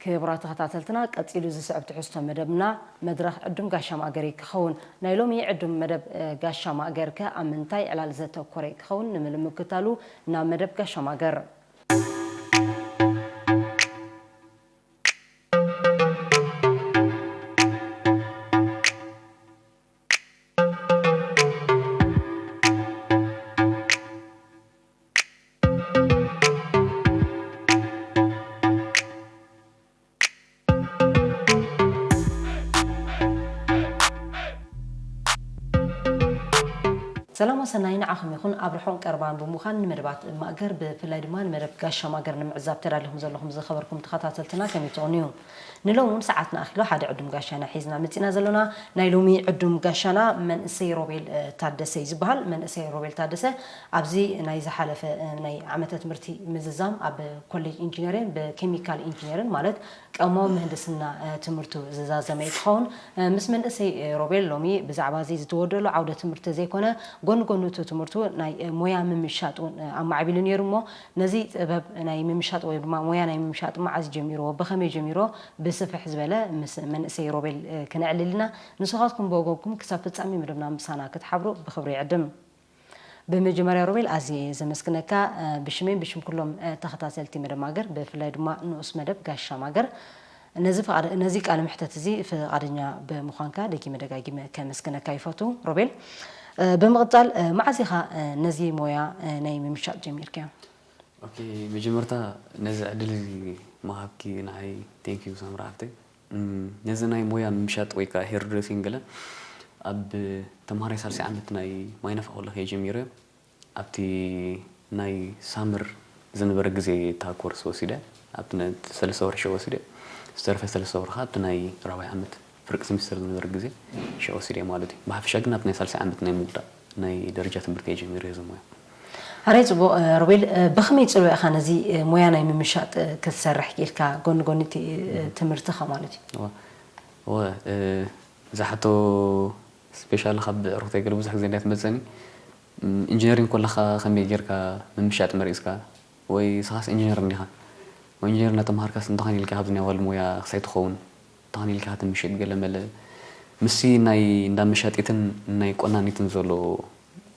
ክቡራት ተኸታተልትና፣ ቀጺሉ ዝስዕብ ትሕዝቶ መደብና መድረኽ ዕዱም ጋሻ ማእገር እዩ ክኸውን። ናይ ሎሚ ዕዱም መደብ፣ እ፣ ጋሻ ማእገር ከ ኣብ ምንታይ ዕላል ዘተኮረ እዩ ክኸውን? ንምልምክታሉ ናብ መደብ ጋሻ ማእገር። ሰላም ወሰናይ ንዓኹም ይኹን። ኣብ ርሑቕን ቀረባን ብምዃን ንመደባት ማእገር፣ ብፍላይ ድማ ንመደብ ጋሻ ማእገር ንምዕዛብ ተዳሊኹም ዘለኹም ዝኸበርኩም ተኸታተልትና ከመይ ትቕንዩ? ንሎሚ እውን ሰዓትና ኣኺሉ ሓደ ዕዱም ጋሻና ሒዝና መጺና ዘሎና። ናይ ሎሚ ዕዱም ጋሻና መንእሰይ ሮቤል፣ እ፣ ታደሰ እዩ ዝበሃል። መንእሰይ ሮቤል ታደሰ ኣብዚ ናይ ዝሓለፈ፣ እ፣ ናይ ዓመተ ትምህርቲ ምዝዛም ኣብ ኮሌጅ ኢንጂነሪንግ ብኬሚካል ኢንጂነሪንግ ማለት ቀሞ ምህንድስና፣ እ፣ ትምህርቱ ዝዛዘመ እዩ ክኸውን። እ፣ ምስ መንእሰይ፣ እ፣ ሮቤል ሎሚ ብዛዕባ እዚ ዝተወደሉ ዓውደ ትምህርቲ ዘይኮነ፣ ጎኒ ጎኒ እቲ ትምህርቱ ናይ፣ እ፣ ሞያ ምምሻጥ እውን፣ እ፣ ኣማዕቢሉ ነይሩ እሞ፣ ነዚ ጥበብ ናይ ምምሻጥ ወይ ድማ ሞያ ናይ ምምሻጥ መዓዝ ጀሚርዎ፣ ብኸመይ ጀሚርዎ፣ ብስፍሕ ዝበለ ምስ መንእሰይ ሮቤል፣ እ፣ ክነዕልል ኢና። ንስኻትኩም ብወገንኩም ክሳብ ፍጻሜ መደብና ምሳና ክትሓብሩ ብኽብሪ ይዕድም። ብመጀመርያ ሮቤል ኣዝየ እየ ዘመስግነካ፣ እ፣ ብሽመይን ብሽም ኩሎም፣ እ፣ ተኸታተልቲ መደብ ማገር፣ ብፍላይ ድማ ንኡስ መደብ ጋሻ ማገር። ነዚ ፍቓድ-፣ ነዚ ቃለ መሕተት እዚ ፍቓደኛ ብምዃንካ ደጊመ ደጋጊመ ከመስግነካ ይፈቱ ሮቤል። እ፣ ብምቕጻል፣ እ፣ መዓዝ ኢኻ፣ እ፣ ነዚ ሞያ፣ እ፣ ናይ ምምሻጥ ጀሚርካዮ? ኦኬ፣ መጀመርታ ነዚ ዕድል እዚ ምሃብኪ ንዓይ ቴንክ ዩ ሳምራ ሓፍተይ። እም፣ ነዚ ናይ ሞያ ምምሻጥ ወይ ከዓ ሄር ድሬሲንግ ገለ ኣብ ተምሃራይ ሳልሳይ ዓመት ናይ ማይነፋ ከለኹ እየ ጀሚረዮ። ኣብቲ ናይ ሳምር ዝነበረ ግዜ እታ ኮርስ ወሲደ፣ ኣብቲ ነ-፣ ሰለስተ ወርሒ ሽዑ ወሲደ፣ ዝተረፈ ሰለስተ ወርሒ ከዓ ኣብቲ ናይ ራብዓይ ዓመት ፍርቂ ሰሚስተር ዝነበረ ግዜ ሽዑ ወሲደ ማለት እዩ። ብሓፈሻ ግን ኣብቲ ናይ ሳልሳይ ዓመት ናይ ምውዳእ ናይ ደረጃ ትምህርቲ እየ ጀሚረዮ እዚ ሞያ። ኣረይ ጽቡቕ፣ እ፣ ሮቤል፣ እ፣ ብኸመይ ጽልዋ ኢኻ ነዚ፣ እ፣ ሞያ ናይ ምምሻጥ፣ እ፣ ክትሰርሕ ክኢልካ ጎኒ ጎኒ እቲ፣ እ፣ ትምህርትኻ ማለት እዩ? እወ፣ እወ፣ እ፣ እዛ ሕቶ ስፔሻሊ ካብ ኣዕሩኽተይ ገለ ብዙሕ ግዜ እንድያ ትመጸኒ። እም፣ ኢንጂነሪንግ ከለኻ ከመይ ጌርካ ምምሻጥ መሪጽካ? ወይ ንስኻስ ኢንጂነር እንዲኻ? ወይ ኢንጂነር እናተምሃርካስ እንተኾነ ኢልካ ካብዚ ናይ ዋል ሞያ ክሳይ ትኸውን? እንተኾነ ኢልካ ትምሽጥ ገለ መለ? ምስቲ ናይ እንዳ መሻጢትን ናይ ቆናኒትን ዘሎ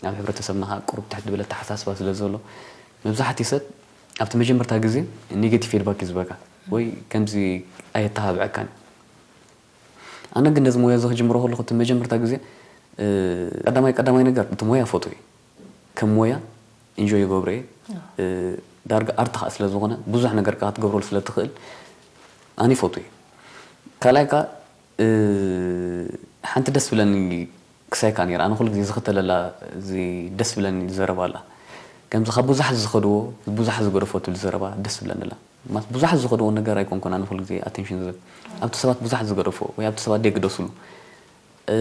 ኣብ ሕብረተሰብና ኸዓ ቁሩብ ትሕት ዝበለ ኣተሓሳስባ ስለ ዘሎ፣ መብዛሕትኡ ሰብ ኣብቲ መጀመርታ ግዜ ኔጌቲቭ ፊድባክ እዩ ዝበካ፣ ወይ ከምዚ ኣየተባብዐካን። ኣነ ግን ነዚ ሞያ እዚ ክጅምሮ ከለኹ እቲ መጀመርታ ግዜ፣ እ፣ ቀዳማይ ቀዳማይ ነገር እቲ ሞያ ፈትዎ እየ። ከም ሞያ ኢንጆይ ይገብሮ እየ። እ፣ ዳርጋ ኣርት ኸዓ ስለ ዝኾነ ብዙሕ ነገር ከኣ ክትገብረሉ ስለ ትኽእል ኣነ ይፈትዎ እየ። ካልኣይ ከኣ፣ እ፣ ሓንቲ ደስ ትብለኒ ክሳይካ ነይራ። ኣነ ኩሉ ግዜ ዝኽተለላ እዚ ደስ ትብለኒ ዘረባ ኣላ። ከምዚ ካብ ብዙሓት ዝኸድዎ ብዙሓት ዝገደፎ ትብል ዘረባ ደስ ትብለኒ ኣላ። ማለት ብዙሓት ዝኸድዎ ነገር ኣይኮንኩን ኣነ ኩሉ ግዜ ኣቴንሽን ዝህብ። ኣብቲ ሰባት ብዙሓት ዝገደፎ ወይ ኣብቲ ሰባት ደይግደስሉ። እ፣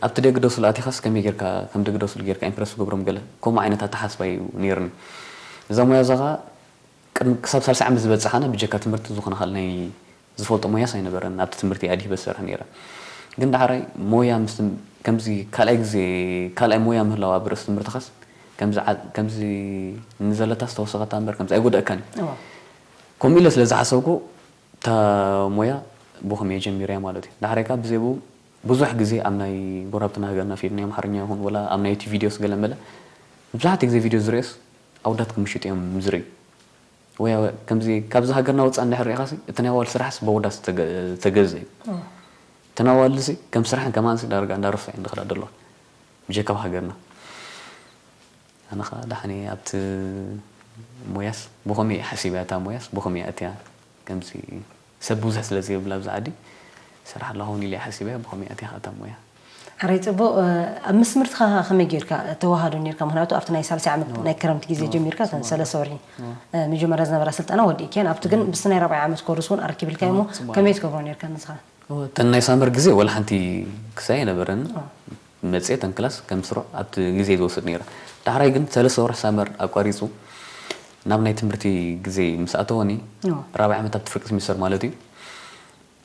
ኣብቲ ደይግደስሉ ኣቲኻስ ከመይ ጌርካ፣ ከም ደይግደስሉ ጌርካ ኢምፕረስ ትገብሮም ገለ። ከምኡ ዓይነት ኣተሓስባ እዩ ነይርኒ። እዛ ሞያ እዛ ኸኣ ቅድሚ ክሳብ ሳልሳይ ዓመት ዝበጽሕ ኣነ ብጀካ ትምህርቲ ዝኾነ ካልእ ናይ ዝፈልጦ ሞያስ ኣይነበረን። ኣብቲ ትምህርቲ ኣድሂበ ዝሰርሕ ነይረ። ግን ዳሕራይ ሞያ ምስ ትም-፣ ከምዚ ካልኣይ ግዜ፣ ካልኣይ ሞያ ምህላው ኣብ ርእሲ ትምህርትኻስ ከምዚ ዓ-፣ ከምዚ ንዘለታስ ተወሰኸታ እምበር ከምዚ ኣይጎደእካን እዩ። እዋ። ከምኡ ኢለ ስለ ዝሓሰብኩ እታ ሞያ ብኸም እየ ጀሚረያ ማለት እዩ። ዳሕራይ ከኣ ብዘይ ብኡ ብዙሕ ግዜ ኣብ ናይ ጎረባብትና ሃገርና ፊልም ናይ ኣምሓርኛ ይኹን ወላ ኣብ ናይ ዩቲዩብ ቪድዮስ ገለ መለ መብዛሕትኡ ግዜ ቪድዮ ዝርእዮስ ኣወዳት ክምሽጡ እዮም ዝርእዩ። ወይ ኣብ-፣ ከምዚ ካብዚ ሃገርና ወጻእ እንድሕር ርኢኻሲ፣ እቲ ናይ ኣዋልድ ስራሕስ ብኣወዳት ዝተገ-፣ ዝተገዝአ እዩ። እም። እቲ ናይ ኣዋልድሲ ከም ስራሕን ከማንሲ ዳርጋ እንዳረስዐ እንድኸዳ ደሎ። ብጀካ ኣብ ሃገርና። ኣነ ኸኣ ደሓን እየ ኣብቲ ሞያስ፣ ብኸመይ እየ ሓሲበያ እታ ሞያስ፣ ብኸመይ እየ ኣትያ፣ ከምዚ ሰብ ብዙሕ ስለ ዘይብላ ኣብዚ ዓዲ፣ ስራሕ ኣለኹ እውን ኢለ እየ ሓሲበያ፣ ብኸመይ እየ ኣትያ ኸኣ እታ ሞያ። ኣረይ ጽቡቕ፣ እ፣ ኣብ ምስ ትምህርትኻ ከመይ ጌርካ ተዋሃዶ ኔርካ? ምኽንያቱ ኣብቲ ናይ ሳልሳይ ዓመት እዎ። ናይ ክረምቲ ግዜ እዎ። ጀሚርካ፣ እተን እዎ። ሰለስተ ወርሒ፣ እዎ። እ፣ መጀመርያ ዝነበራ ስልጠና ወዲእክየን፣ ኣብቲ ግን እዎ። ምስቲ ናይ ራብዓይ ዓመት ኮርስ እውን ኣርኪብልካ እሞ፣ እዎ፣ ጽቡቕ። ከመይ ትገብሮ ኔርካ ንስኻ? እዎ፣ እተን ናይ ሳመር ግዜ ወላ ሓንቲ ክሳይ ኣይነበረን። እዎ። መጽየ እተን ክላስ ከም ስሩዕ ኣብቲ ግዜ ዝወስድ ኔረ። ዳሕራይ ግን ሰለስተ ወርሒ ሳመር ኣቋሪጹ ናብ ናይ ትምህርቲ ግዜ ምስ ኣተወኒ፣ እዎ። ራብዓይ ዓመት ኣብቲ ፍርቂ ሰሚስተር ማለት እዩ።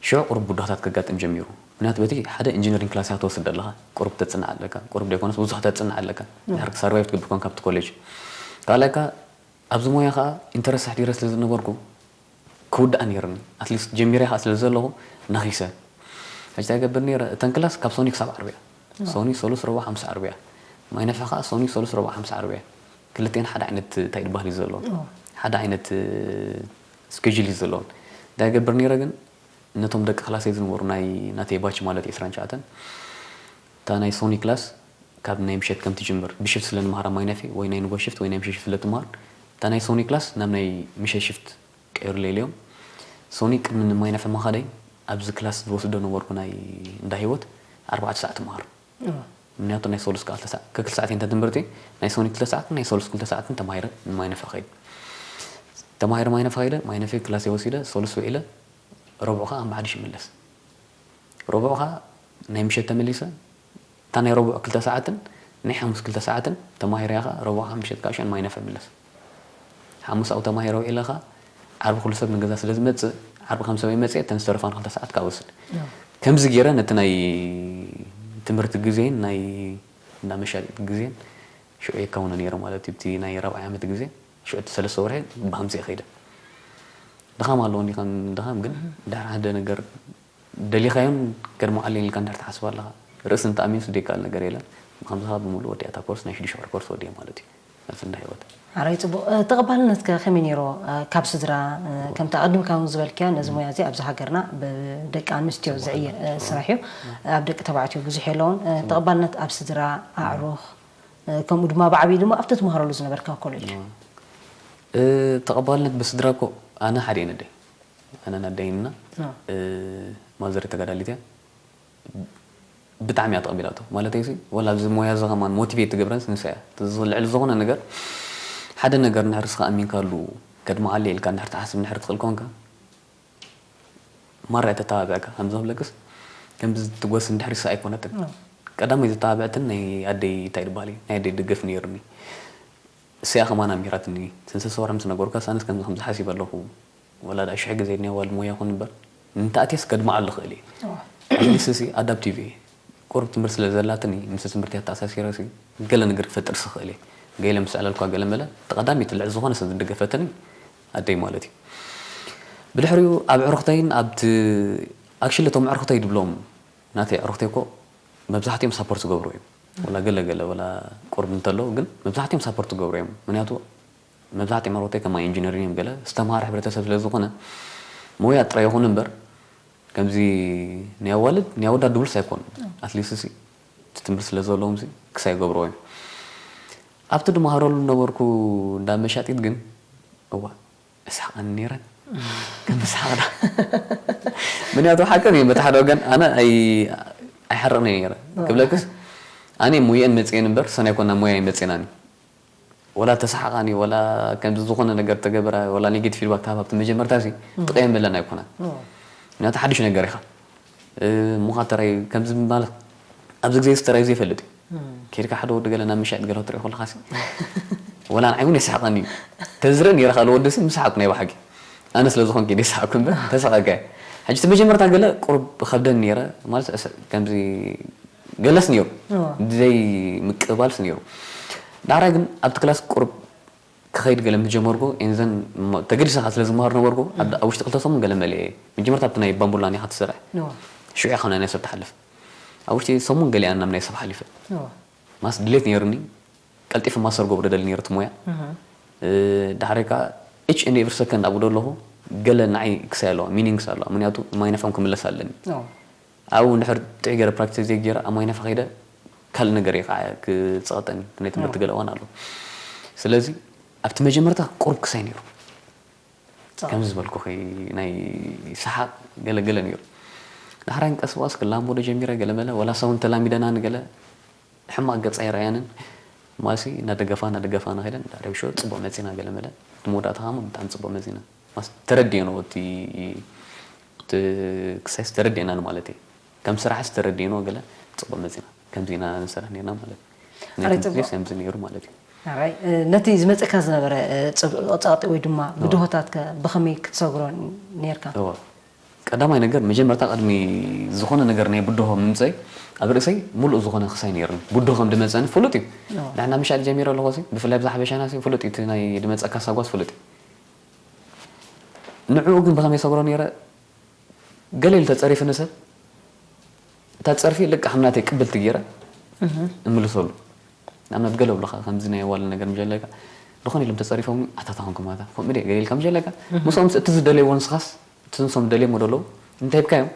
ሽዑ ቁሩብ ብድሆታት ከጋጥም ጀሚሩ። ምኽንያቱ በቲ ሓደ ኢንጂነሪንግ ክላስ ኢኻ ትወስድ ዘለኻ፣ ቁሩብ ተጽንዕ ኣለካ፣ ቁሩብ ደይኮነስ ብዙሕ ተጽንዕ ኣለካ። እዎ። ድሕሪ ክሳብ ሪቫይቭ ትገብር ኮንካ ኣብቲ ኮሌጅ። ካልኣይ ከኣ ኣብዚ ሞያ ከኣ ኢንተረስት ኣሕዲረ ስለ ዝነበርኩ፣ ክውዳእ ነይርኒ። ኣትሊስት ጀሚረ ከዓ ስለ ዘለኹ ነኺሰ። ሕጂ እንታይ ገብር ነይረ? እተን ክላስ ካብ ሶኒ ክሳብ ዓርቢ እያ። ሶኒ፣ ሰሉስ፣ ረቡዕ፣ ሓሙስ፣ ዓርቢ እያ። ማይነፍሒ ከዓ ሶኒ፣ ሰሉስ፣ ረቡዕ፣ ሓሙስ፣ ዓርቢ እያ። ክልቲኤን ሓደ ዓይነት እንታይ ዝበሃል እዩ ዘለዎን? ሓደ ዓይነት ስኬጁል እዩ ዘለዎን። እንታይ ገብር ነይረ ግን ነቶም ደቂ ክላሰይ ዝነበሩ ናይ ናተይ ባች ማለት ዕስራን ትሽዓተን እታ ናይ ሶኒ ክላስ ካብ ናይ ምሸት ከም ትጅምር ብሽፍት ስለ ንመሃራ ማይነፍሒ ወይ ናይ ንጎ ሽፍት ወይ ናይ ምሸት ሽፍት ስለ ትመሃር እታ ናይ ሶኒ ክላስ ናብ ናይ ምሸት ሽፍት ቀይሩለይ ኢሎም። ሶኒ ቅድሚ ንማይነፍሒ ምኻደይ ኣብዚ ክላስ ዝወስዶ ነበርኩ ናይ እንዳ ህይወት ኣርባዕተ ሰዓት ትመሃር። ምክንያቱ ናይ ሶሉስ ክልተ ሰዓት ከክልተ ሰዓት እንተ ትምህርቲ ናይ ሶኒ ክልተ ሰዓት ናይ ሶሉስ ክልተ ሰዓት ተማሂረ ማይነፍሒ ከይድ ተማሂረ ማይነፍሒ ከይደ ማይነፍሒ ክላስ ወሲደ ሶሉስ ውዒለ ረቡዕ ከዓ ኣምባሓድሽ ይምለስ። ረቡዕ ከዓ ናይ ምሸት ተመሊሰ እታ ናይ ረቡዕ ክልተ ሰዓትን ናይ ሓሙስ ክልተ ሰዓትን ተማሂረያ ከዓ ረቡዕ ከዓ ምሸት ከዓ ሽዑ ማይነፍሒ ምለስ። ሓሙስ ኣብኡ ተማሂረ ውዒለ ከዓ ዓርቢ ኩሉ ሰብ ንገዛ ስለ ዝመፅእ ዓርቢ ከም ሰበይ መፅእ እተን ዝተረፋን ክልተ ሰዓት ከዓ ወስድ። ከምዚ ገይረ ነቲ ናይ ትምህርቲ ግዜን ናይ እንዳ መሻጢት ግዜን ሽዑ የካውኖ ነይረ ማለት እዩ። እቲ ናይ ራብዓይ ዓመት ግዜ ሽዑ እቲ ሰለስተ ወርሒ ብከምዚ እየ ከይደ። ድኻም ኣለዎ እንዲ ከም ድኻም ግን ድሕሪ ሓደ ነገር ደሊኻዮን ከድምዓሉ ኢልካ እንድሕር ትሓስብ ኣለኻ ርእሲ እንተኣሚንሱ ዘይከኣል ነገር የለን። ብከምዚ ከዓ ብምሉእ ወዲኣ እታ ኮርስ ናይ ሽዱሽተ ወርሒ ኮርስ ወዲአ ማለት እዩ። ኣብዚ እንዳ ህይወት። ሓራይ ጽቡቕ። እ፣ ተቐባልነትከ ከመይ ነይርዎ? እ፣ ካብ ስድራ፣ እ፣ ከምቲ ኣቐዲምካ እውን ዝበልክያ ነዚ ሞያ እዚ ኣብዚ ሃገርና ብደቂ ኣንስትዮ ዝዕየ፣ እ፣ ስራሕ እዩ። ኣብ ደቂ ተባዕትዮ ብዙሕ የለውን። እ፣ ተቐባልነት ኣብ ስድራ፣ ኣዕሩኽ፣ እ፣ ከምኡ ድማ ብዓብዪ ድማ ኣብቲ ትመሃረሉ ዝነበርካ ኮሌጅ። እ፣ ተቐባልነት ብስድራ እኮ ኣነ ሓደ እየ ነደይ። ኣነን ኣደይን ኢና። እ፣ ማዘር ተጋዳሊት እያ። ብጣዕሚ እያ ተቐቢላቶ። ማለተይሲ፣ ወላ ኣብዚ ሞያ እዚ ከማን ሞቲቬት ትገብረንስ ንሳ እያ። እዚ ልዕሊ ዝኾነ ነገር፣ ሓደ ነገር እንድሕር እስኻ ኣሚንካሉ ከድምዓሉ ኢልካ እንድሕር ትሓስብ እንድሕር ትኽእል ኮንካ፣ ማራ እያ ተተባብዐካ። ከም ዝብለክስ፣ ከምዚ ትጎስ እንድሕር ንሳ ኣይኮነትን። ቀዳማይ ዘተባብዐትን ናይ ኣደይ እንታይ ይበሃል እዩ? ናይ ኣደይ ደገፍ ነይሩኒ። እሲኣ ከማን ኣምሂራትኒ። ሰለስተ ወርሒ ምስ ነገርኳስ ኣነስ ከምዚ ከምዚ ሓሲበ ኣለኹ። ወላ ደኣ ሽሕ ግዜ ናይ ኣዋልድ ሞያ ይኹን እምበር፣ እንተኣትየስ ከድምዓሉ እኽእል እየ። ኣትሊስት እዚ ኣዳፕቲቭ እየ። ቁሩብ ትምህርቲ ስለ ዘላትኒ፣ ምስ ትምህርቲ ኣተኣሳሲረሲ ገለ ነገር ክፈጥርስ እኽእል እየ። ገለ ምስ ኣዕለልኳ ገለ መለ፣ እቲ ቀዳመይቲ ልዕሊ ዝኾነ ሰብ ዝደገፈትኒ ኣደይ ማለት እዩ። ብድሕሪኡ ኣብ ኣዕሩኽተይን ኣብቲ፣ ኣክቹሊ እቶም ኣዕሩኽተይ ድብሎም ናተይ ኣዕሩኽተይ እኮ መብዛሕትኦም ሳፖርት ዝገብሩ እዮም። ወላ ገለ ገለ ወላ ቁሩብ እንተለዉ ግን መብዛሕትኦም ሳፖርት ዝገብሩ እዮም። ምክንያቱ መብዛሕትኦም ኣዕሩኽተይ ከማይ ኢንጂነሪን እዮም ገለ ዝተምሃረ ሕብረተሰብ ስለ ዝኾነ ሞያ ጥራይ ይኹን እምበር ከምዚ ናይ ኣዋልድ ናይ ኣወዳት ድብሉስ ኣይኮኑን። ኣትሊስት ሲ እቲ ትምህርቲ ስለ ዘለዎም ሲ ክሳይ ይገብርዎ እዮም። ኣብቲ ድመሃረሉ ነበርኩ እንዳ መሻጢት ግን እዋ እሳቐን ነይረን ከም ዝሰሓቕና። ምክንያቱ ሓቀን እዩ በቲ ሓደ ወገን ኣነ ኣይ ኣይሓርቕን እየ ነይረ ክብለክስ ኣነ ሙየን መፅየን እምበር ሰናይ ኮና ሙያ ይመፅናኒ ወላ ተሰሓቓኒ ወላ ከምዚ ዝኾነ ነገር ተገበራ ወላ ኔጌቲቭ ፊድባክ ተሃብ ኣብቲ መጀመርታ ሲ ጥቕየን መለን ኣይኮናን ምክንያቱ ሓድሽ ነገር ኢኻ ሙኻ ተራይ ከምዚ ማለት ኣብዚ ግዜ ዝተራዩ ዘይፈልጥ እዩ ከድካ ሓደ ወዲ ገለ ናብ ምሻጥ ገለ ትርኢ ከለኻ ሲ ወላ ንዓይ እውን የስሓቐኒ እዩ ተዝርኢ ነይረ ካልእ ወዲ ሲ ምሰሓቕ ናይ ብሓቂ ኣነ ስለ ዝኾንኩ ኢለ ይስሓቕኩ እምበር ተሰቐቀ ሕጂ እቲ መጀመርታ ገለ ቁሩብ ከብደን ነይረ ማለት ከምዚ ገለስ ነይሩ ዘይ ምቅባልስ ነይሩ ዳሕራይ ግን ኣብቲ ክላስ ቁሩብ ክኸይድ ገለ ምስ ጀመርኩ ኤንዘን ተገዲሰ ከዓ ስለ ዝመሃር ነበርኩ ኣብ ውሽጢ ክልተ ሰሙን ገለ መሊአ እየ መጀመርታ ኣብቲ ናይ ባምቡላ ኒኻ ትሰርሕ ሽዑ ኢኻ ናይ ሰብ ትሓልፍ ኣብ ውሽጢ ሰሙን ገሊኣ ናብ ናይ ሰብ ሓሊፈ ማስ ድሌት ነይርኒ ቀልጢፈ ማስተር ገብሮ ደሊ ነይሩ እቲ ሞያ ዳሕሪ ከዓ each and every second ኣብኡ ደለኹ ገለ ንዓይ ክሳይ ኣለዋ ሚኒንግስ ኣለዋ ምክንያቱ ማይ ነፍዖም ክምለስ ኣለኒ ኣብኡ እንድሕር ጥዑይ ገይረ ፕራክቲስ ዘይገይረ ኣብ ማይ ነፍዕ ከይደ ካልእ ነገር እየ ከዓ ክፀቐጠኒ ናይ ትምህርቲ ገለ እዋን ኣሎ ስለዚ ኣብቲ መጀመርታ ቁሩብ ክሳይ ነይሩ ከምዚ ዝበልኩኺ ናይ ሰሓቕ ገለገለ ነይሩ ዳሕራይ ቀስ ብቐስ ክላምቦ ዶ ጀሚረ ገለመለ ወላ ሰውን ተላሚደና ንገለ ሕማቕ ገጻ ይረኣያንን ማሲ እናደገፋ እናደገፋ ንኸደን ዳረብሾ ጽቡቕ መጺና ገለመለ እቲ መወዳእታ ኸሞ ብጣዕሚ ጽቡቕ መጺና ማስ ተረዲዮ ነው እቲ ክሳይስ ተረዲእና ማለት እዩ ከም ስራሕስ ተረዲዮ ነው ገለ ጽቡቕ መጺና ከምዚ ኢና ንሰርሕ ነርና ማለት እዩ ከምዚ ነይሩ ማለት እዩ ነቲ ዝመፀካ ዝነበረ ፀቕጢ ወይ ድማ ብድሆታት ብኸመይ ክትሰግሮ ነርካ ቀዳማይ ነገር መጀመርታ ቅድሚ ዝኾነ ነገር ናይ ብድሆ ምምፀይ ኣብ ርእሰይ ሙሉእ ዝኾነ ክሳይ ነይርኒ ብድሆ ከም ድመፀኒ ፍሉጥ እዩ ንሕና ምሻል ጀሚረ ኣለኹ ብፍላይ ብዛ ሓበሻና ፍሉጥ እዩ ናይ ድመፀካ ሳጓስ ፍሉጥ እዩ ንዕኡ ግን ብኸመይ ሰግሮ ነይረ? ገለ ኢሉ ተጸሪፉ ንሰብ፣ እታ ጸርፊ ልክዕ ከም ናተይ ቅብልቲ ገይረ እምልሰሉ። ንኣብነት ገለ ብለኻ ከምዚ ናይ ዋል ነገር ምጀለካ፣ ዝኾነ ኢሎም ተጸሪፎም ኣታታ ኾንኩም ኣታ ከምኡ ድየ ገለ ኢልካ ምጀለካ፣ ምስኦም እቲ ዝደለይዎ ንስኻስ እቲ ንሶም ደልየሞ ደለዉ እንታይ ብካዮም?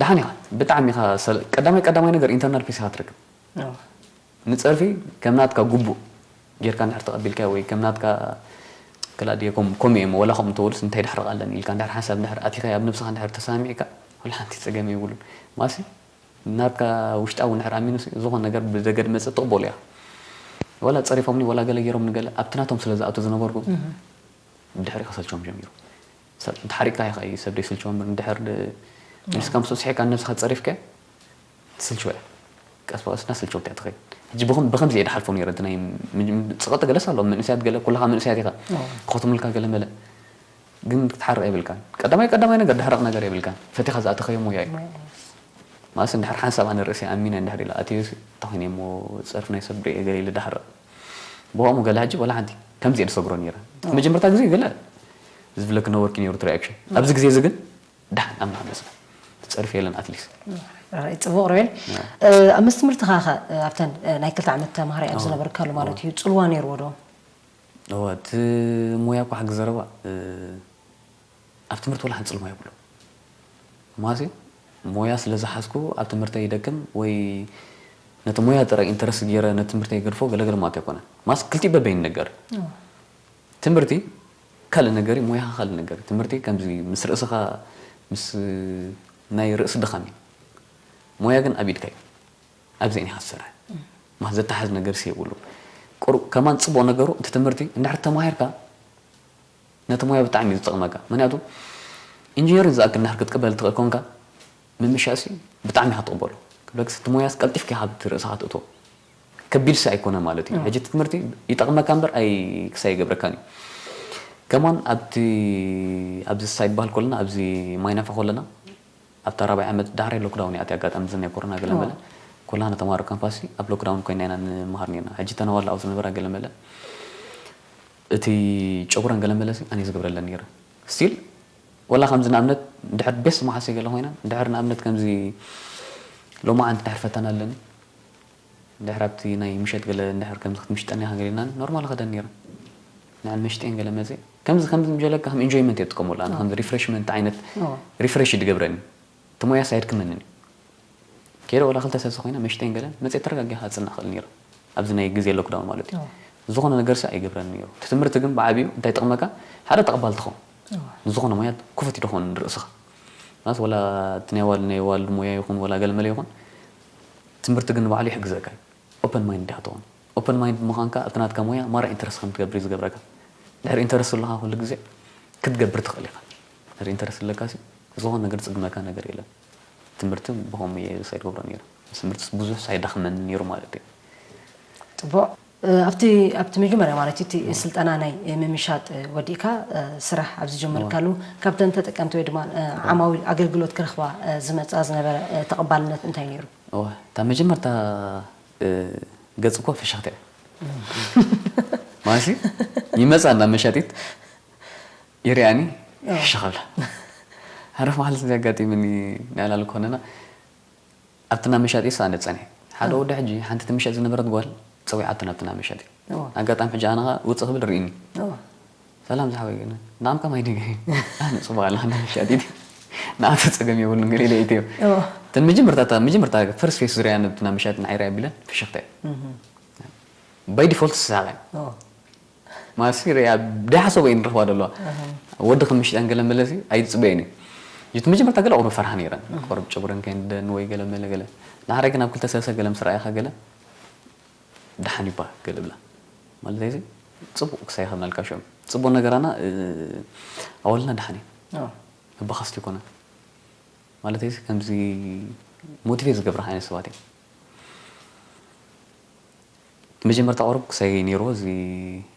ደሓን ኢኻ። ብጣዕሚ ኢኻ ሰለ-፣ ቀዳማይ ቀዳማይ ነገር ኢንተርናል ፒስ ኢኻ ትረክብ። ንጸርፊ ከም ናትካ ግቡእ ጌርካ እንድሕር ተቐቢልካዮ ወይ ከም ናትካ ክላ ድየ ከም-፣ ከምኡ እየ እሞ ወላ ከምኡ እንተበሉስ እንታይ ድሕረቕ ኣለኒ ኢልካ እንድሕር ሓንሳብ እንድሕር ኣቲኻዮ ኣብ ነብስኻ እንድሕር ተሰማሚዕካ ወላ ሓንቲ ጸገም የብሉን። ማሲ ናትካ ውሽጣዊ እንድሕር ኣሚኑሲ ዝኾነ ነገር ብደገ ድመጽእ ትቕበሎ እያ። ወላ ጸሪፎምኒ ወላ ገለ ገይሮምኒ ገለ ኣብቲ ናቶም ስለ ዝኣቱ ዝነበርኩ ድሕሪ ከሰልቸዎም ጀሚሩ። ሰብ እንተ ሓሪቕካ ኢኻ እዩ ሰብ ደይስልችዎ እምበር እንድሕር ድ-፣ መሊስካ ምስኡ ስሒቕካ ንነብስኻ ጸሪፍካዮ ትስልችዎ እያ። ቀስ ብቐስ እናሰልቸወት እያ ትኸይድ። ሕጂ ብኸም-፣ ብኸምዚ እየ ድሓልፎ ነይረ። እቲ ናይ ም-፣ ም-፣ ጸቐጢ ገለስ ኣሎ። መንእሰያት ገለ፣ ኩልኻ መንእሰያት ኢኻ። ክኸትሙልካ ገለ መለ። ግን ክትሓርቕ የብልካን። ቀዳማይ ቀዳማይ ነገር ድሕረቕ ነገር የብልካን። ፈቲኻ ዝኣተኸዮ ሞያ እዩ። ማለትስ እንድሕር ሓንሳብ ኣነ ርእሰይ ኣሚነ እንድሕር ኢለ ኣትየሲ፣ እንታይ ኮይነ እሞ ጸርፊ ናይ ሰብ ርእየ ገለ ኢለ ድሓርቕ። ብኸምኡ ገለ ሕጂ ወላ ሓንቲ ከምዚ እየ ድሰግሮ ነይረ። መጀመርታ ግዜ ገለ ዝብለኪ ነበርኪ ነይሩ እቲ ሪኣክሽን። ኣብዚ ግዜ እዚ ግን ደሓን ኣብ ማሕበረሰብ ትጸርፍ የለን ኣትሊስት። ራይ ጽቡቕ ሮቤል። ኣብ ምስ ትምህርትኻ ኸ ኣብተን ናይ ክልተ ዓመት ተማሃራይ ኣብ ዝነበርካሉ ማለት እዩ ጽልዋ ነይርዎ ዶ? እወ፣ እቲ ሞያ እኮ ሓቂ ዘረባ፣ እ፣ ኣብ ትምህርቲ ወላ ሓንቲ ጽልዋ የብሉ። ማለትሲ ሞያ ስለ ዝሓዝኩ ኣብ ትምህርተይ ይደክም ወይ ነቲ ሞያ ጥራይ ኢንተረስት ገይረ ነቲ ትምህርተይ ይገድፎ ገለገለ ማለት ኣይኮነን። ማለትሲ ክልቲኡ በበይኑ ነገር። ትምህርቲ ካልእ ነገር እዩ፣ ሞያኻ ካልእ ነገር እዩ። ትምህርቲ ከምዚ ምስ ርእስኻ፣ ምስ ናይ ርእሲ ድኻም እዩ። ሞያ ግን ኣብ ኢድካ እዩ። ኣብዚአን ኢኻ ትሰርሕ። ማስ ዘተሓዝ ነገር ሲ የብሉ። ቁሩብ ከማን ጽቡቕ ነገሩ እቲ ትምህርቲ እንድሕር ተማሂርካ ነቲ ሞያ ብጣዕሚ እዩ ዝጠቕመካ። ምክንያቱ ኢንጂነሪንግ ዝኣክል እንድሕር ክትቅበል ትኽእል ኮንካ ምምሻእሲ ብጣዕሚ ኢኻ ትቕበሎ። ክብለክስ እቲ ሞያስ ቀልጢፍካ ኢኻ ኣብቲ ርእስኻ ትእትዎ። ከቢድሲ ኣይኮነ ማለት እዩ። ሕጂ እቲ ትምህርቲ ይጠቕመካ እምበር ኣይ ክሳይ ይገብረካን እዩ። ከማን ኣብቲ ኣብዚ ሳይድ ባህል ኮለና ኣብዚ ማይናፋ ኮለና ኣብታ ራብዓይ ዓመት ዳሕራይ ሎክዳውን እያ እቲ ኣጋጣሚ እዚ ናይ ኮሮና ገለ መለ ኩላና ተማሃሮ ካምፓስ ኣብ ሎክዳውን ኮይና ኢና ንምሃር ነርና። ሕጂ ተናዋላ ኣብ ዝነበራ ገለ መለ እቲ ጨጉረን ገለ መለሲ ኣነ ዝገብረለን ነይረ። ስቲል ወላ ከምዚ ንኣብነት ድሕር ቤስ መሓሰይ ገለ ኮይና ድሕር ንኣብነት ከምዚ ሎማዓንቲ ድሕር ፈተና ኣለኒ ድሕር ኣብቲ ናይ ምሸት ገለ እንድሕር ከምዚ ክትምሽጠኒ ኢኻ ገሊልናኒ ኖርማል እኸደን ነይረ። ንዕን መሽጠን ገለ መፅእ ከምዚ ከምዚ ምጀለካ ከም ኢንጆይመንት እየ ዝጥቀመሉ ኣነ ከምዚ ሪፍሬሽመንት ዓይነት ሪፍሬሽ እዩ ዝገብረኒ። እቲ ሞያስ ኣየድክመንን እዩ። ከይደ ወላ ክልተ ሰለስተ ኮይና መሽጠን ገለን መፅእ ተረጋጊኻ ክፅናዕ ክእል ነይረ። ኣብዚ ናይ ግዜ ሎክዳውን ማለት እዩ። ዝኾነ ነገርሲ ኣይገብረን ነይሩ። እቲ ትምህርቲ ግን ብዓብዩ እንታይ ይጠቕመካ? ሓደ ተቐባል ትኸውን። ንዝኾነ ሞያ ክፉት እዩ ድኾን ንርእስኻ። ማለት ወላ እቲ ናይ ዋል ናይ ዋልድ ሞያ ይኹን ወላ ገለመለ ይኹን ትምህርቲ ግን ንባዕሉ ይሕግዘካ እዩ። ኦፐን ማይንድ ዲኻ ትኾን። ኦፐን ማይንድ ምዃንካ ኣብቲ ናትካ ሞያ ማራ ኢንተረስት ከም ትገብር እዩ ዝገብረካ። ድሕሪ ኢንተረስት ኣለካ ኩሉ ግዜ ክትገብር ትኽእል ኢኻ። ድሕሪ ኢንተረስት ኣለካ ሲ ዝኾነ ነገር ዝጽግመካ ነገር የለን። ትምህርቲ ብኸምኡ እየ ሳይድ ገብሮ ነይረ። ትምህርትስ ብዙሕ ሳይዳኽመኒ ነይሩ ማለት እዩ። ጽቡቕ ኣብቲ ኣብቲ መጀመርያ ማለት እቲ ስልጠና ናይ ምምሻጥ ወዲእካ ስራሕ ኣብ ዝጀመርካሉ ካብተን ተጠቀምቲ ወይ ድማ ዓማዊል ኣገልግሎት ክረኽባ ዝመጻ ዝነበረ ተቐባልነት እንታይ ነይሩ? እዋ እታ መጀመርታ ገጽ እኮ ፍሽኽቲ እያ ማለት ይመጻ እንዳ መሻጢት ይሪኣኒ ሽኸብላ ሃረፍ መሓልስ እዚ ኣጋጢምኒ ናይ ዕላል ኮነና ኣብትና መሻጢ ሳነ ጸኒሐ ሓደ ወዲ ሕጂ ሓንቲ ትምሸጥ ዝነበረት ጓል ጸዊዓትና ኣብትና መሻጢ ኣጋጣሚ ሕጂ ኣነኻ ውጽእ ክብል ርኢኒ ሰላም ዝሓወይ ግን ንዓም ከማይ ድገ ኣነ ጽቡቅ ኣለኻ እንዳ መሻጢ ንዓተ ጸገም የብሉን ገለ ኢለ ኢትዮ ተን መጀመርታ መጀመርታ ፈርስት ፌስ ዝሪያ ኣብትና መሻጢ ንዓይራ ቢለን ፍሽኽተ ባይ ዲፎልት ስሳቐ ማሲ ሪያ ዳሓሰቦ እየ ንረኽባ ደለዋ ወዲ ከም ምሽጣን ገለ መለሲ ኣይትፅበየን እዩ እቲ መጀመርታ ገለ ቁሩብ ፈርሃ ነይረን ቆርብ ጨጉረን ከይንደን ወይ ገለ መለ ገለ ንሓረ ግን ኣብ ክልተ ሰለስተ ገለ ምስ ረኣይካ ገለ ደሓን ይባ ገለ ብላ ማለት እዚ ፅቡቅ ክሳይ ከመልካ ሽዑ ፅቡቅ ነገራና ኣወልና ደሓን እዩ መባኸስቲ ይኮነ ማለት እዚ ከምዚ ሞቲቬት ዝገብርካ ዓይነት ሰባት እዮም መጀመርታ ቁሩብ ክሳይ ነይርዎ እዚ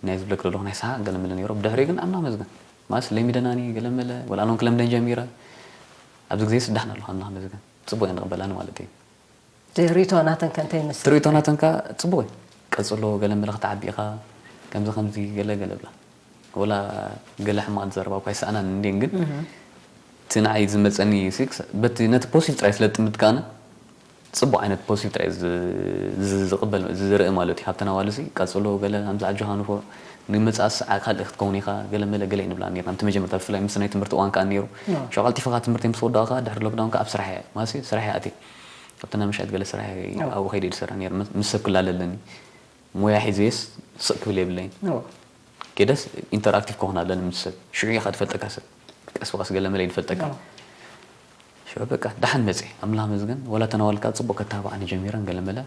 ናይ ዝብለክ ዘለኹ ናይ ሰሓቅ ገለ መለ ነይሮ ብድሕሪኡ ግን ኣምላኽ መስገን ማለት ለሚደናኒ ገለ መለ ወላ ኣነውን ክለምደን ጀሚረ ኣብዚ ግዜ ስዳሕና ኣለኹ ኣምላኽ መስገን ፅቡቅ እየን ንቕበላኒ ማለት እዩ ርእቶ ናተን ከ እንታይ ይመስል ርእቶ ናተን ከ ፅቡቅ እዩ ቀፅሎ ገለ መለ ክትዓቢ ኢኻ ከምዚ ከምዚ ገለ ገለ ብላ ወላ ገለ ሕማቕ ዘረባ እኳ ይሰኣናን እንድየን፣ ግን እቲ ንዓይ ዝመጸኒ ሲ፣ በቲ ነቲ ፖዚቲቭ ጥራይ ስለ ዝጥምት ከኣነ፣ ጽቡቕ ዓይነት ፖዚቲቭ ጥራይ ዝ-፣ ዝ-፣ ዝቕበል፣ ዝርኢ ማለት እዩ። ካብተን ኣዋልሲ ቀጽሎ፣ ገለ ከምዚ ኣጆኻ ንፉዕ፣ ንመጻእ ሰዓት ካልእ ክትከውን ኢኻ፣ ገለ መለ ገለ ንብላ ነርና። እቲ መጀመርታ ብፍላይ ምስ ናይ ትምህርቲ እዋን ከኣ ነይሩ። ኣዎ። ሽዑ ቀልጢፍኻ ትምህርቲ ምስ ወዳእኻ፣ ድሕሪ ሎክዳውን ከኣ ኣብ ስራሕ እየ፣ ማለት ስራሕ እየ ኣትየ። ኣብቲ ናይ ምሻጥ ገለ ስራሕ እየ፣ ኣዎ። ኣብኡ ከይደ ዝሰርሕ ነይረ። ምስ፣ ምስ ሰብ ክላለለኒ። ሞያ ሒዘየስ ስቕ ክብል የብለይን። ኣዎ። ኬደስ ኢንተርኣክቲቭ ክኾን ኣለኒ ምስ ሰብ። ሽዑ ኢኻ ትፈልጠካ ሰብ። ቀስ ብቐስ ገለ መለ እዩ ዝፈልጠካ። ኣዎ። ሽዑ በቃ ደሓን መጽየ። ኣምላኽ መስገን፣ ወላ ተናዋልካ ጽቡቕ ከተባብዓኒ ጀሚረን ገለ መለ።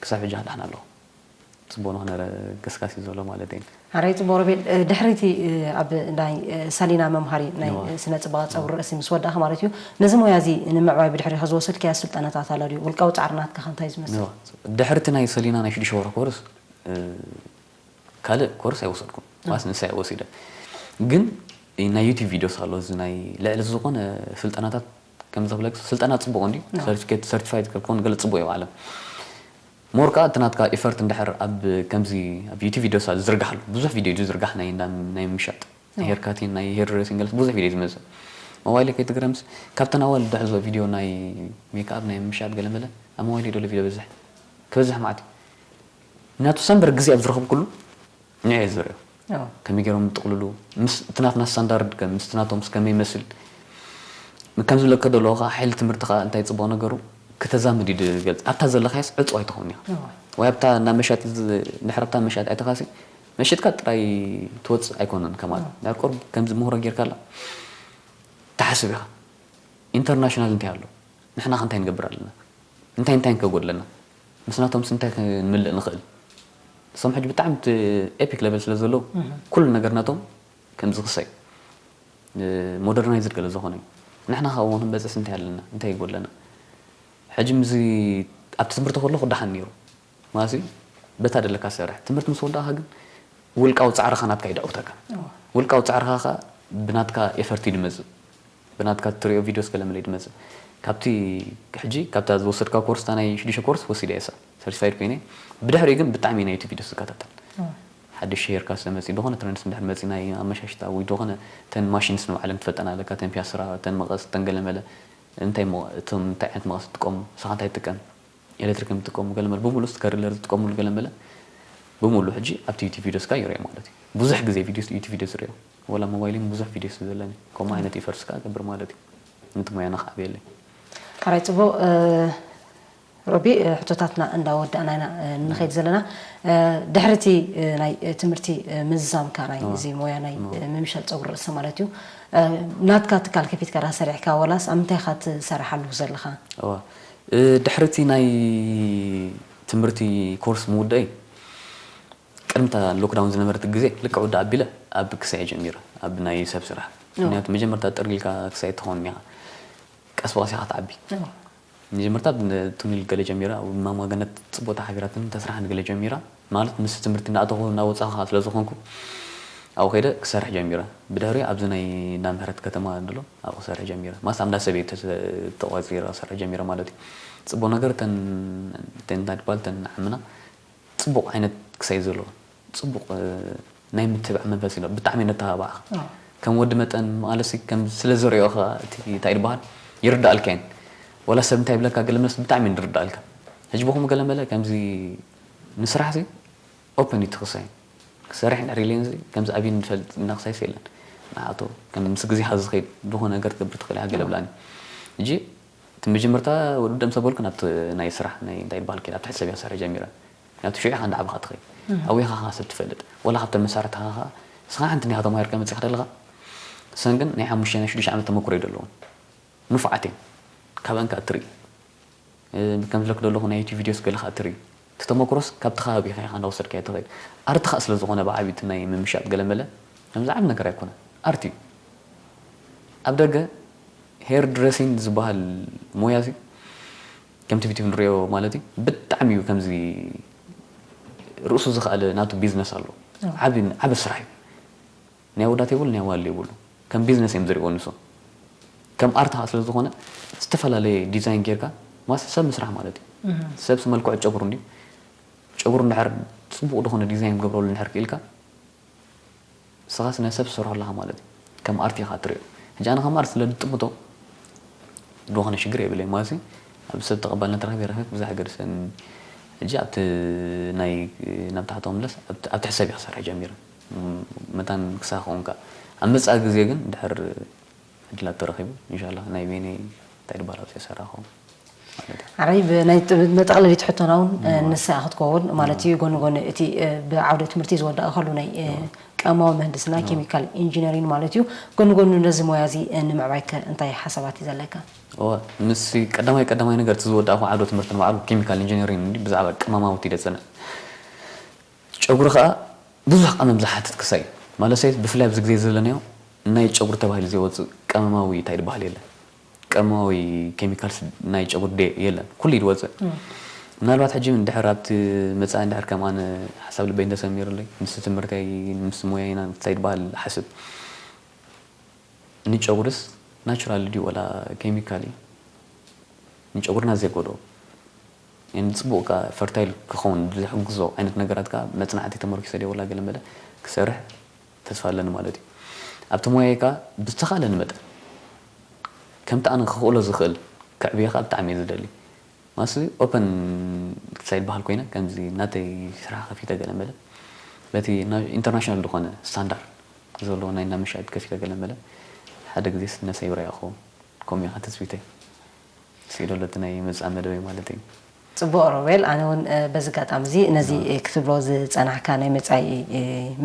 ክሳብ ሕጂ ደሓን ኣለኹ። ጽቡቕ ዝኾነ ገስጋስ እዩ ዘሎ ማለት እዩ። ሓራይ ጽቡቕ ሮቤል፣ እ፣ ድሕሪቲ፣ እ፣ ኣብ ናይ፣ እ፣ ሰሊና መምሃሪ ናይ፣ እዋ። እ፣ ስነ ጽባቐ ጸጉሪ ርእሲ ምስ ወዳእኻ ማለት እዩ። ነዚ ሞያ እዚ ንምዕባይ ብድሕሪኻ ዝወሰድካዮ ስልጠናታት ኣሎ ድዩ? ውልቃዊ ጻዕሪ ናትካ ከ እንታይ ዝመስል? እዋ። ድሕሪቲ ናይ ሰሊና ናይ ሽዱሽተ ወርሒ ኮርስ፣ እ፣ ካልእ ኮርስ ኣይወሰድኩን። እዋ። ዋስ ንሳ እየ ወሲደ። ግን ናይ ዩቲዩብ ቪድዮስ ኣሎ፣ እዚ ናይ ልዕሊ ዝኾነ ስልጠናታት ከም ዘብለክ ስልጠና ጽቡቕ እንድዩ። እዋ። ሰርቲፊኬት፣ ሰርቲፋይድ ክትኮን ገለ ጽቡቕ እዩ ባዕሎም። ሞር ከኣ እቲ ናትካ ኤፈርት እንድሕር ኣብ ከምዚ ኣብ ዩቲዩብ ቪድዮስ ዝዝርጋሕ ኣሎ። ብዙሕ ቪድዮ እዩ ዝዝርጋሕ ናይ እንዳ ናይ ምሻጥ። ናይ ኣዎ። ሄር ካቲን፣ ናይ ሄር ድሬሲንግ ገለስ ብዙሕ ቪድዮ እዩ ዝመጽእ። ሞባይል ከይትግረምስ ካብተን ኣዋልድ ዝሕዞ ቪድዮ ናይ ሜክኣፕ ናይ ምሻጥ ገለ መለ ኣብ ሞባይል እዩ ዘሎ ቪድዮ በዝሕ። ክበዝሕ መዓት እዩ። ምክንያቱ ሰንበር ግዜ ኣብ ዝረኸብኩሉ ንዕኡ እየ ዝርእዮ። ኣዎ። ከመይ ገይሮም ዝጥቕልሉ፣ ምስ እቲ ናትና ስታንዳርድ ከ፣ ምስቲ ናቶም ምስ ከመይ ይመስል። ከም ዝብለካ ዘለኹ ከኣ ሓይሊ ትምህርቲ ከኣ እንታይ ጽቡቕ ነገሩ፣ ክተዛምድ እዩ ዝገልጽ። ኣብታ ዘለኻያስ ዕጹው ኣይትኸውን ኢኻ። ኣዎ። ወይ ኣብታ ናብ መሻጢ ዝ-፣ እንድሕር ኣብታ መሻጢ ኣቲኻሲ፣ መሸጥካ ጥራይ ትወጽእ ኣይኮነን ከማን። ኣዎ። እንድሕር ቁሩብ ከምዚ ምህሮ ጌርካላ፣ ትሓስብ ኢኻ። ኢንተርናሽናል እንታይ ኣሎ? ንሕና ከ እንታይ ንገብር ኣለና? እንታይ እንታይ ከጎድለና? ምስ ናቶምስ እንታይ ክንምልእ ንኽእል? እሶም ሕጂ ብጣዕሚ እቲ ኤፒክ ለቨል ስለ ዘለዉ፣ እህ። ኩሉ ነገር ናቶም ከምዚ ክሳይ፣ እ፣ ሞደርናይዝድ ገለ ዝኾነ እዩ። ንሕና ከ ኣብኡ ክንበጽሕስ እንታይ ኣለና? እንታይ ይጎድለና? ሕጂ ምስዚ ኣብቲ ትምህርቲ ከለኹ ደሓን ነይሩ። ማለትሲ በታ ደለካ ትሰርሕ። ትምህርቲ ምስ ወዳእካ ግን ውልቃዊ ጻዕርኻ ናትካ ይድዕውተካ። እዎ። ውልቃዊ ጻዕርኻ ከኣ ብናትካ ኤፈርት እዩ ዝመጽእ። ብናትካ እትርእዮ ቪድዮስ ገለ መለ እዩ ዝመጽእ። ካብቲ ሕጂ፣ ካብታ ዝወሰድካ ኮርስ፣ እታ ናይ ሽዱሽተ ኮርስ ወሲደ እየ፣ ሰርቲፋይድ ኮይነ። ብድሕሪኡ ግን ብጣዕሚ እየ ናይ ዩቱብ ቪድዮስ ዝከታተል። እዎ። ሓድሽ ሄርካ ስለ መጺኡ፣ ዝኾነ ትረንድስ እንድሕር መጺኡ፣ ናይ ኣመሻሽታ ወይ ዝኾነ፣ እተን ማሽንስ ንባዕለን ትፈልጠን ኣለካ፣ እተን ፒያስራ፣ እተን መቐስ፣ እተን ገለ መለ፣ እንታይ ሞ-፣ እቶም እንታይ ዓይነት መቐስ ትጥቀሙ፣ ንስኻ እንታይ ትጥቀም? ኤሌክትሪክ እዮም ዝጥቀሙ፣ ገለ መለ ብምሉእ ስከርለር ዝጥቀሙሉ ገለ መለ ብምሉእ ሕጂ ኣብቲ ዩቲብ ቪድዮስ ከኣ ይርእዮ ማለት እዩ። ብዙሕ ግዜ ቪድዮስ፣ ዩቲብ ቪድዮስ ይርእዮ። ወላ ሞባይለይ ብዙሕ ቪድዮስ እዩ ዘለኒ። ከምኡ ዓይነት ኢፈርትስ ከኣ እገብር ማለት እዩ። ነቲ ሞያ ንኽዓብየለይ። ሕራይ ጽቡቕ፣ እ፣ ሮቢ፣ እ፣ ሕቶታትና እንዳወዳእና ኢና፣ እ፣ ንኸይድ ዘለና። እ፣ ድሕሪ እቲ፣ እ፣ ናይ፣ እ፣ ትምህርቲ፣ እ፣ ምዝዛምካ ናይ እዋ። እዚ ሞያ ናይ፣ እዋ። እ፣ ምምሻጥ ጸጉሪ ርእሲ ማለት እዩ። እ፣ ናትካ ትካል ከፊትካ ዳ ሰሪሕካ ወላስ ኣብ ምንታይ ኢኻ ትሰርሓሉ ዘለኻ? እዋ። እ፣ ድሕሪ እቲ ናይ ትምህርቲ ኮርስ ምውዳእይ፣ ቅድሚ እታ ሎክዳውን ዝነበረት ግዜ፣ ልክዕ ውድእ ኣቢለ ኣብ ክሳይ ጀሚረ፣ ኣብ ናይ ሰብ ስራሕ። እዋ። ምክንያቱ መጀመርታ ጥርጊልካ ክሳይ ትኸውን እኒኻ። ቀስ ብቐስ ኢኻ ትዓቢ። እዋ። መጀመርታ ብ-፣ ቱኒል ገለ ጀሚራ፣ ኣብ ማማ ገነት ጽቡቕቲ ሓቢራትኒ ተስራሕኒ ገለ ጀሚራ። ማለት ምስ ትምህርቲ እናኣተኹ እናወጻኹ ስለ ዝኾንኩ፣ ኣብኡ ከይደ ክሰርሕ ጀሚረ። ብድሕሪኡ ኣብዚ ናይ እንዳ ምሕረት ከተማ ኣሎ፣ ኣብኡ ክሰርሕ ጀሚረ። ማስ ኣብ እንዳ ሰብ እየ ተሰ-፣ ተቖጺረ ክሰርሕ ጀሚረ ማለት እዩ። ጽቡቕ ነገር እተን፣ እተን እንታይ ትበሃል፣ እተን ዓምና ጽቡቕ ዓይነት ክሳይ ዘለወን። ጽቡቕ፣ እ፣ ናይ ምትብባዕ መንፈስ እዩ። ብጣዕሚ እየ ነተባብዓኻ። ኣዎ። ከም ወዲ መጠን ማለትሲ ከም ስለ ዘርእዮኻ እቲ እንታይ ይበሃል ይርዳእልካ እየን። ወላ ሰብ እንታይ ይብለካ ገለ መለስ ብጣዕሚ እየን ዝርዳእልካ። ሕጂ ብኹም ገለ መለ ከምዚ ንስራሕሲ ኦፐን እዩ እቲ ክሳይ። ክሰርሕ እንድሕር ኢለንሲ ከምዚ ኣብየን ዝፈልጥ እና ክሳይሲ የለን። ንዓቶ ከም ምስ ግዜኻ ዝኸይድ ዝኾነ ነገር ትገብር ትኽእል ኢኻ ገለ ብላኒ። ሕጂ እቲ መጀመርታ ወዲ ደም ሰበልኩ ናብቲ ናይ ስራሕ ናይ እንታይ ይበሃል ከይደ ኣብ ትሕቲ ሰብ እያ ክሰርሕ ጀሚረ። ምክንያቱ ሽዑ ኢኻ እንዳዓበኻ ትኸይድ። እህ። ኣዊኻ ኸዓ ሰብ ትፈልጥ። ወላ ካብተን መሳርሕትኻ ኸዓ፣ ንስኻ ሓንቲ እኒኻ ተማሂርካ መጺኻ ደለኻ፣ እሰን ግን ናይ ሓሙሽተ ናይ ሽዱሽተ ዓመት ተመኩሮ እዩ ዘለወን። ንፉዓት እየን። ካበን ከኣ እትርኢ። እ፣ ከም ዝብለክ ዘለኹ ናይ ዩቱብ ቪድዮስ ገለ ኸዓ እትርኢ። እቲ ተመኩሮስ ካብቲ ከባቢኻ ኢኻ እንዳወሰድካዮ ትኸይድ። ኣርቲ ኸዓ ስለ ዝኾነ ብዓብዩ እቲ ናይ ምምሻጥ ገለ መለ፣ ከምዚ ዓቢ ነገር ኣይኮነን። ኣርቲ እዩ። ኣብ ደገ ሄር ድረሲንግ ዝበሃል ሞያ እዚ ከምቲ ቪድዮ ንሪኦ ማለት እዩ፣ ብጣዕሚ እዩ ከምዚ ርእሱ ዝኸኣለ ናቱ ቢዝነስ ኣለዎ። ኣዎ። ዓቢ፣ ዓቢ ስራሕ እዩ። ናይ ኣወዳት የብሉ፣ ናይ ኣዋልድ የብሉ። ከም ቢዝነስ እዮም ዝሪእዎ ንሶም። ከም ኣርት ከዓ ስለ ዝኾነ ዝተፈላለየ ዲዛይን ጌርካ ማስ ሰብ ምስራሕ ማለት እዩ። እህ። ሰብስ መልክዑ ጨጉሩ እንድዩ። ጨጉሩ እንድሕር ጽቡቕ ዝኾነ ዲዛይን ክገብረሉ እንድሕር ክኢልካ ንስኻስ ነሰብ ትሰርሖ ኣለኻ ማለት እዩ። ከም ኣርቲ ኢኻ ትሪኦ። ሕጂ ኣነ ከም ኣርቲ ስለ ዝጥምቶ ዝኾነ ሽግር የብለይ ማለት እዩ። ኣብ ሰብ ተቐባልነት ረኺበ ረኺበ ብዙሕ ገርሰን። ሕጂ ኣብቲ ናይ ናብ ታሕቲ ክምለስ ኣብቲ ኣብቲ ሕሰብ እየ ክሰርሕ ጀሚረ። ም- መታን ክሳብ ክኸውን ከኣ ኣብ መጻኢ ግዜ ግን ድሕር ዕድላት ተረኺቡ ኢንሻላህ ናይ በይነይ እንታይ ድበሃል ኣብዚኣ ሰራኹ ማለት እዩ። ኣረይ ብናይ ጥ- መጠቕለሊት ሕቶና እውን እ፣ ንሳ ክትከውን ማለት እዩ። ጎኒ ጎኒ እቲ እ፣ ብዓውደ ትምህርቲ ዝወዳእ ከሉ ናይ እ፣ ቀማዊ ምህንድስና ኬሚካል ኢንጂነሪንግ ማለት እዩ። ጎኒ ጎኒ ነዚ ሞያ እዚ እ፣ ንምዕባይ ከ እንታይ ሓሳባት እዩ ዘለካ? እወ፣ ምስ ቀዳማይ ቀዳማይ ነገር እቲ ዝወዳእኹ ዓውደ ትምህርቲ ንባዕሉ ኬሚካል ኢንጂነሪንግ እንዲ ብዛዕባ ቀመማውቲ ደጸንዕ ጨጉሪ ከኣ ብዙሕ ቀመም ዝሓትት ክሳይ ማለት ሰይት ብፍላይ ኣብዚ ግዜ ዘለናዮ ናይ ጨጉሪ ተባሂሉ ዘይወፅእ ቀመማዊ እንታይ ዝበሃል የለን። ቀመማዊ ኬሚካልስ ናይ ጨጉሪ ደ የለን ኩሉ እዩ ዝወፅእ። ምናልባት ሕጂ ድሕር ኣብቲ መፃኢ ድሕር ከም ኣነ ሓሳብ ልበይ እንተሰሚሩለይ ምስ ትምህርተይ ምስ ሞያይና እንታይ ዝበሃል ሓስብ ንጨጉርስ ናቹራል ድዩ ወላ ኬሚካል እዩ ንጨጉርና ዘይጎድኦ ንፅቡቅ ፈርታይል ክኸውን ዝሕግዞ ዓይነት ነገራት ከዓ መፅናዕቲ ተመርኪሰ ደ ወላ ገለ መለ ክሰርሕ ተስፋ ኣለኒ ማለት እዩ። ኣብቲ ሞያይ ከዓ ብዝተኻለኒ መጠን ከምቲ ኣነ ክኽእሎ ዝኽእል ክዕብየ ከዓ ብጣዕሚ እየ ዝደሊ። ማስ ኦፐን ሳይድ በሃል ኮይነ ከምዚ ናተይ ስራሕ ከፊተ ገለ መለ በቲ ኢንተርናሽናል ዝኾነ ስታንዳርድ ዘለዎ ናይ እናመሻየጥ ከፊተ ገለ መለ ሓደ ግዜ ነብሰይ ይረያ ክኸውን ከምኡ ኢኻ ትፅቢተይ። ስኢዶ ለቲ ናይ መጻ መደበይ ማለት እዩ። ጽቡቕ ሮቤል፣ ኣነ እውን በዚ ኣጋጣሚ እዚ ነዚ ክትብሎ ዝጸናሕካ ናይ መጻኢ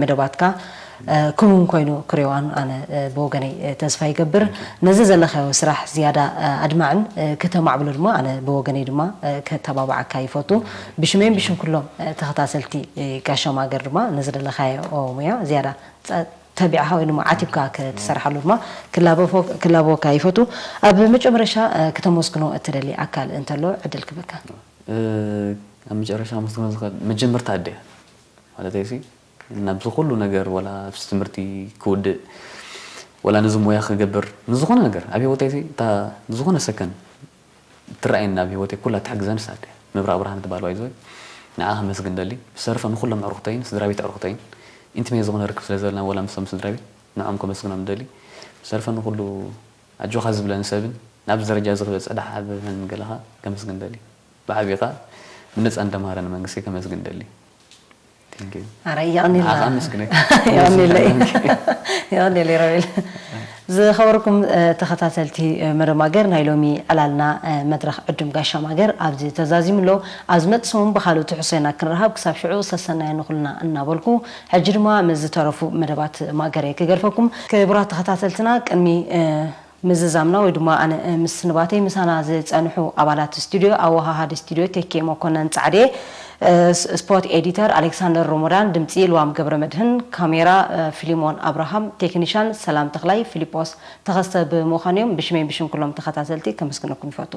መደባትካ ክውን ኮይኑ ክሪኦን ኣነ ብወገነይ ተስፋ ይገብር። ነዚ ዘለኻዮ ስራሕ ዝያዳ ኣድማዕን ክተማዕብሎ ድማ ኣነ ብወገነይ ድማ ከተባብዓካ ይፈቱ። ብሽመይን ብሽም ኩሎም ተኸታተልቲ ጋሻ ማገር ድማ ነዚ ዘለኻዮ ሙያ ዝያዳ ተቢዕኻ ወይ ድማ ዓቲብካ ክትሰርሓሉ ድማ ክላበወካ ይፈቱ። ኣብ መጨረሻ ክተመስግኖ እትደሊ ኣካል እንተሎ ዕድል ክበካ። ኣብ መጨረሻ ከመስግኖ ዝኽእል መጀመርታ ኣደ ማለት እዩ። ናብዚ ኩሉ ነገር ወላ ኣብዚ ትምህርቲ ክውድእ ወላ ነዚ ሞያ ክገብር ንዝኾነ ነገር ኣብ ህይወተይ እታ ዝኾነ ሰከን ትረኣየኒ ኣብ ህይወተይ ኩላ ትሕግዘኒ ሳደ ምብራቕ ብርሃን ትበሃል ዋይዞይ ንዓ ከመስግን ደሊ ብዝተረፈ ንኩሎም ኣዕሩኽተይን ስድራ ቤት ኣዕሩኽተይን ኢንቲሜት ዝኾነ ርክብ ስለ ዘለና ወላ ምሶም ስድራ ቤት ንዖም ከመስግኖም ደሊ ብዝተረፈ ንኩሉ ኣጆኻ ዝብለኒ ሰብን ናብዚ ደረጃ እዚ ክበፅሕ ደሓ ብመን ገለኻ ከመስግን ደሊ ብዓብኻ ብነፃ እንደምሃረኒ መንግስቲ ከመስግን ደሊ ኣረ የቕኒልና የቕኒለይ የቕኒለይ ረቤል ዝኸበርኩም ተኸታተልቲ መደማገር ናይ ሎሚ ዕላልና መድረኽ ዕዱም ጋሻ ማገር ኣብዚ ተዛዚሙ ኣሎ ኣብ ዝመፅእ ሰሙን ብካልእ ትሕሶ ኢና ክንረሃብ ክሳብ ሽዑ ሰሰናየ ንኩልና እናበልኩ ሕጂ ድማ ምስ ዝተረፉ መደባት ማገር ክገድፈኩም ክቡራት ተኸታተልትና ቅድሚ ምዝዛምና ወይ ድማ ኣነ ምስንባተይ ምሳና ዝጸንሑ ኣባላት ስቱድዮ ኣወሃሃዲ ስቱድዮ ቴኬ መኮነን ጻዕዴ ስፖት ኤዲተር ኣሌክሳንደር ሮሞዳን ድምጺ ልዋም ገብረ መድህን ካሜራ ፊሊሞን ኣብርሃም ቴክኒሻን ሰላም ተኽላይ ፊሊጶስ ተኸስተ ብምዃን እዮም ብሽመይ ብሽም ኩሎም ተኸታተልቲ ከመስግነኩም ይፈቱ